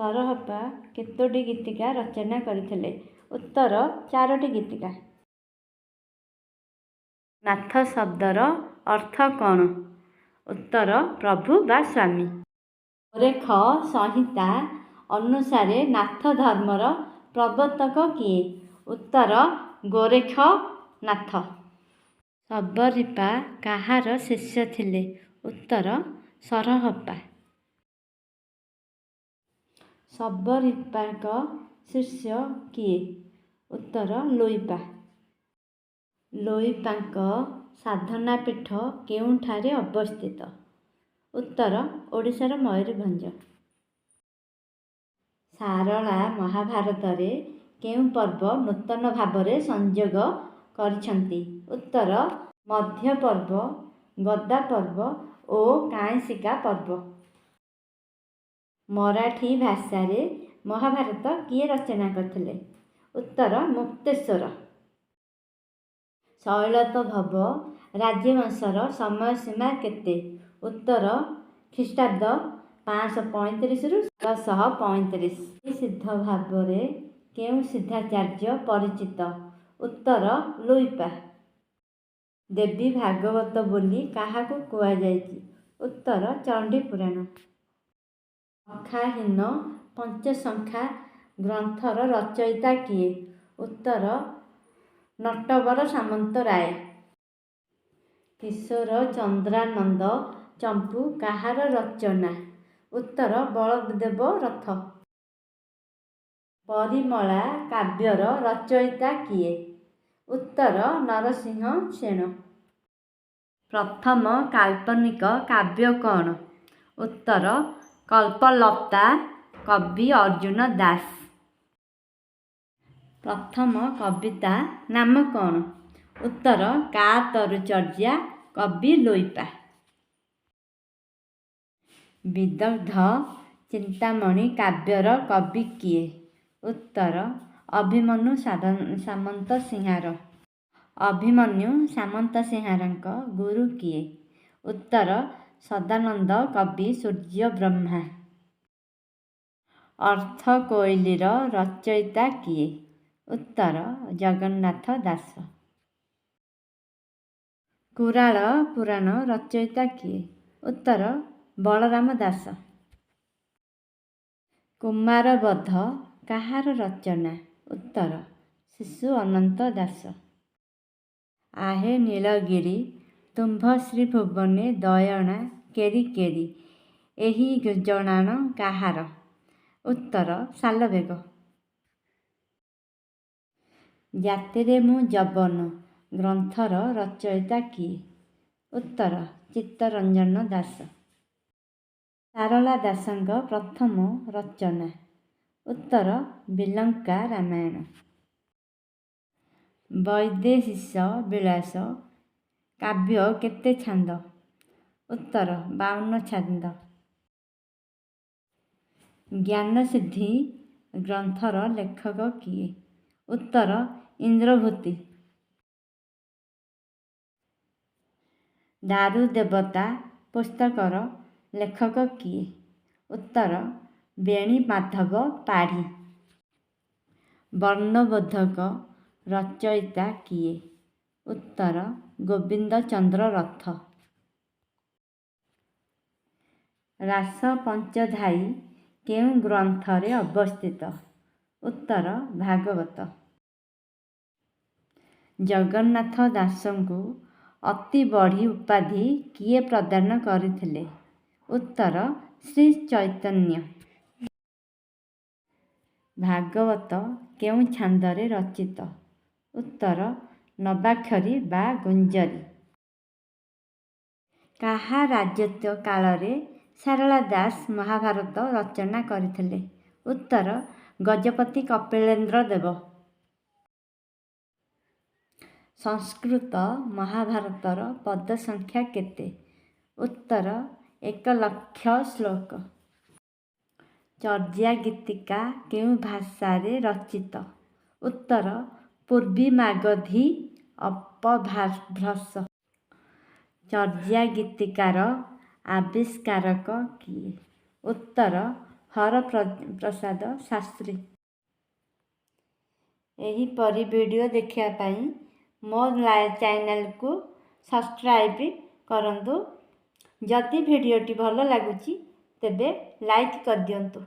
ସରହପ୍ପା କେତୋଟି ଗୀତିକା ରଚନା କରିଥିଲେ? ଉତ୍ତର, ଚାରୋଟି ଗୀତିକା। ନାଥ ଶବ୍ଦର ଅର୍ଥ କ'ଣ? ଉତ୍ତର, ପ୍ରଭୁ ବା ସ୍ୱାମୀ। ଗୋରେଖ ସଂହିତା ଅନୁସାରେ ନାଥ ଧର୍ମର ପ୍ରବର୍ତ୍ତକ କିଏ? ଉତ୍ତର, ଗୋରେଖନାଥ। ଶବରୀପା କାହାର ଶିଷ୍ୟ ଥିଲେ? ଉତ୍ତର, ସରହପ୍ପା। ଶବରୀପାଙ୍କ ଶିଷ୍ୟ କିଏ? ଉତ୍ତର, ଲୁଇପା। ଲୁଇପାଙ୍କ ସାଧନାପୀଠ କେଉଁଠାରେ ଅବସ୍ଥିତ? ଉତ୍ତର, ଓଡ଼ିଶାର ମୟୂରଭଞ୍ଜ। ସାରଳା ମହାଭାରତରେ କେଉଁ ପର୍ବ ନୂତନ ଭାବରେ ସଂଯୋଗ କରିଛନ୍ତି? ଉତ୍ତର, ମଧ୍ୟପର୍ବ, ଗଦାପର୍ବ ଓ କାଇଁଶିକା ପର୍ବ। ମରାଠୀ ଭାଷାରେ ମହାଭାରତ କିଏ ରଚନା କରିଥିଲେ? ଉତ୍ତର, ମୁକ୍ତେଶ୍ୱର। ଶୈଳୋଦ୍ଭବ ରାଜବଂଶର ସମୟସୀମା କେତେ? ଉତ୍ତର, ଖ୍ରୀଷ୍ଟାବ୍ଦ 535ରୁ 435। ସିଦ୍ଧ ଭାବରେ କେଉଁ ସିଦ୍ଧାଚାର୍ଯ୍ୟ ପରିଚିତ? ଉତ୍ତର, ଲୁଇପା। ଦେବୀ ଭାଗବତ ବୋଲି କାହାକୁ କୁହାଯାଇଛି? ଉତ୍ତର, ଚଣ୍ଡୀପୁରାଣ। ସଖାହୀନ ପଞ୍ଚସଖା ଗ୍ରନ୍ଥର ରଚୟିତା କିଏ? ଉତ୍ତର, ନଟବର ସାମନ୍ତରାୟ। କିଶୋର ଚନ୍ଦ୍ରାନନ୍ଦ ଚମ୍ପୂ କାହାର ରଚନା? ଉତ୍ତର, ବଳଦେବ ରଥ। ପରିମଳା କାବ୍ୟର ରଚୟିତା କିଏ? ଉତ୍ତର, ନରସିଂହ ସେଣ। ପ୍ରଥମ କାଳ୍ପନିକ କାବ୍ୟ କ'ଣ? ଉତ୍ତର, କଳ୍ପଲତା, କବି ଅର୍ଜୁନ ଦାସ। ପ୍ରଥମ କବିତା ନାମ କ'ଣ? ଉତ୍ତର, କାତରୁଚର୍ଯ୍ୟା, କବି ଲୁଇପା। ବିଦଗ୍ଧ ଚିନ୍ତାମଣି କାବ୍ୟର କବି କିଏ? ଉତ୍ତର, ଅଭିମନ୍ୟୁ ସାମନ୍ତସିଂହାର। ଅଭିମନ୍ୟୁ ସାମନ୍ତସିଂହାରଙ୍କ ଗୁରୁ କିଏ? ଉତ୍ତର, ସଦାନନ୍ଦ, କବି ସୂର୍ଯ୍ୟବ୍ରହ୍ମା। ଅର୍ଥକୋଇଲିର ରଚୟିତା କିଏ? ଉତ୍ତର, ଜଗନ୍ନାଥ ଦାସ। କୁରାଳ ପୁରାଣ ରଚୟିତା କିଏ? ଉତ୍ତର, ବଳରାମ ଦାସ। କୁମାରବଧ କାହାର ରଚନା? ଉତ୍ତର, ଶିଶୁ ଅନନ୍ତ ଦାସ। ଆହେ ନୀଳଗିରି ତୁମ୍ଭ ଶ୍ରୀଭୁବନେ ଦୟଣା କେରି କେରି, ଏହି ଜଣାଣ କାହାର? ଉତ୍ତର, ସାଲବେଗ। ଜାତିରେ ମୁଁ ଯବନ ଗ୍ରନ୍ଥର ରଚୟିତା କିଏ? ଉତ୍ତର, ଚିତ୍ତରଞ୍ଜନ ଦାସ। ସାରଳା ଦାସଙ୍କ ପ୍ରଥମ ରଚନା? ଉତ୍ତର, ବିଲଙ୍କା ରାମାୟଣ। ବୈଦେହୀଶ ବିଳାସ କାବ୍ୟ କେତେ ଛାନ୍ଦ? ଉତ୍ତର, 52 ଛାନ୍ଦ। ଜ୍ଞାନସିଦ୍ଧି ଗ୍ରନ୍ଥର ଲେଖକ କିଏ? ଉତ୍ତର, ଇନ୍ଦ୍ରଭୂତି। ଦାରୁଦେବତା ପୁସ୍ତକର ଲେଖକ କିଏ? ଉତ୍ତର, ବେଣୀମାଧବ ପାଢ଼ୀ। ବର୍ଣ୍ଣବୋଧକ ରଚୟିତା କିଏ? ଉତ୍ତର, ଗୋବିନ୍ଦଚନ୍ଦ୍ର ରଥ। ରାସ ପଞ୍ଚଧାୟୀ କେଉଁ ଗ୍ରନ୍ଥରେ ଅବସ୍ଥିତ? ଉତ୍ତର, ଭାଗବତ। ଜଗନ୍ନାଥ ଦାସଙ୍କୁ ଅତିବଡ଼ୀ ଉପାଧି କିଏ ପ୍ରଦାନ କରିଥିଲେ? ଉତ୍ତର, ଶ୍ରୀଚୈତନ୍ୟ। ଭାଗବତ କେଉଁ ଛାନ୍ଦରେ ରଚିତ? ଉତ୍ତର, ନବାକ୍ଷରୀ ବା ଗୁଞ୍ଜରୀ। କାହା ରାଜତ୍ୱ କାଳରେ ସାରଳା ଦାସ ମହାଭାରତ ରଚନା କରିଥିଲେ? ଉତ୍ତର, ଗଜପତି କପିଳେନ୍ଦ୍ର ଦେବ। ସଂସ୍କୃତ ମହାଭାରତର ପଦ ସଂଖ୍ୟା କେତେ? ଉତ୍ତର, 1 ଲକ୍ଷ ଶ୍ଲୋକ। ଚର୍ଯ୍ୟାଗୀତିକା କେଉଁ ଭାଷାରେ ରଚିତ? ଉତ୍ତର, ପୂର୍ବୀ ମାଗଧୀ ଅପଭ୍ରଂଶ। ଚର୍ଯ୍ୟାଗୀତିକାର ଆବିଷ୍କାରକ କିଏ? ଉତ୍ତର, ହରପ୍ରସାଦ ଶାସ୍ତ୍ରୀ। ଏହିପରି ଭିଡ଼ିଓ ଦେଖିବା ପାଇଁ ମୋ ଚ୍ୟାନେଲକୁ ସବସ୍କ୍ରାଇବ୍ କରନ୍ତୁ। ଯଦି ଭିଡ଼ିଓଟି ଭଲ ଲାଗୁଛି, ତେବେ ଲାଇକ୍ କରିଦିଅନ୍ତୁ।